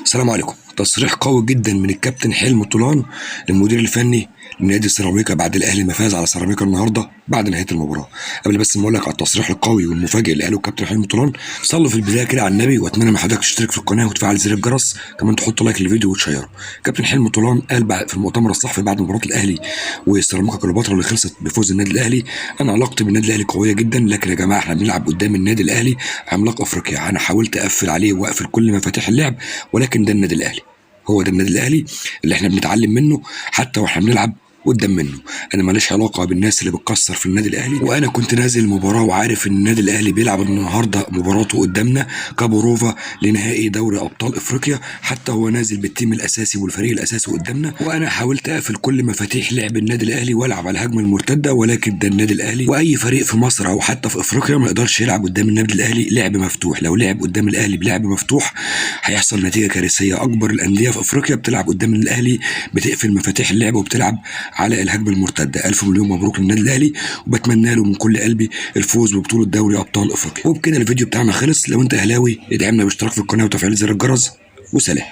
السلام عليكم. تصريح قوي جدا من الكابتن حلمي طولان المدير الفني لنادي سيراميكا بعد الاهلي ما فاز على سيراميكا النهارده بعد نهاية المباراة. قبل بس ما اقول لك على التصريح القوي والمفاجئ اللي قاله الكابتن حلمي طولان، صلوا في البداية كده على النبي، واتمنى من حضرتك تشترك في القناة وتفعل زر الجرس، كمان تحط like للفيديو وتشيره. كابتن حلمي طولان قال بعد في المؤتمر الصحفي بعد مباراة الاهلي وسيراميكا كليوباترا اللي خلصت بفوز النادي الاهلي: انا علاقتي بالنادي الاهلي قوية جدا، لكن يا جماعة احنا بنلعب قدام النادي الاهلي عملاق افريقيا. انا حاولت اقفل عليه واقفل كل مفاتيح اللعب، ولكن ده النادي الاهلي، هو ده النادي الاهلي اللي احنا بنتعلم منه حتى واحنا بنلعب قدام منه. انا ماليش علاقة بالناس اللي بتكسر في النادي الاهلي، وانا كنت نازل المباراة وعارف ان النادي الاهلي بيلعب النهارده مباراته قدامنا كبروفا لنهائي دوري ابطال افريقيا، حتى هو نازل بال team الاساسي والفريق الاساسي قدامنا، وانا حاولت اقفل كل مفاتيح لعب النادي الاهلي والعب على الهجمة المرتدة، ولكن ده النادي الاهلي، واي فريق في مصر او حتى في افريقيا ما يقدرش يلعب قدام النادي الاهلي لعب مفتوح. لو لعب قدام الاهلي بلعب مفتوح هيحصل نتيجة كارثية. اكبر الاندية في افريقيا بتلعب قدام الاهلي بتقفل مفاتيح اللعب وبتلعب على الهجمة المرتدة. الف مليون مبروك للنادي الاهلي، وبتمنى له من كل قلبي الفوز ببطولة دوري ابطال افريقيا. وبكده الفيديو بتاعنا خلص. لو انت اهلاوي ادعمنا باشتراك في القناة وتفعيل زر الجرس، وسلام.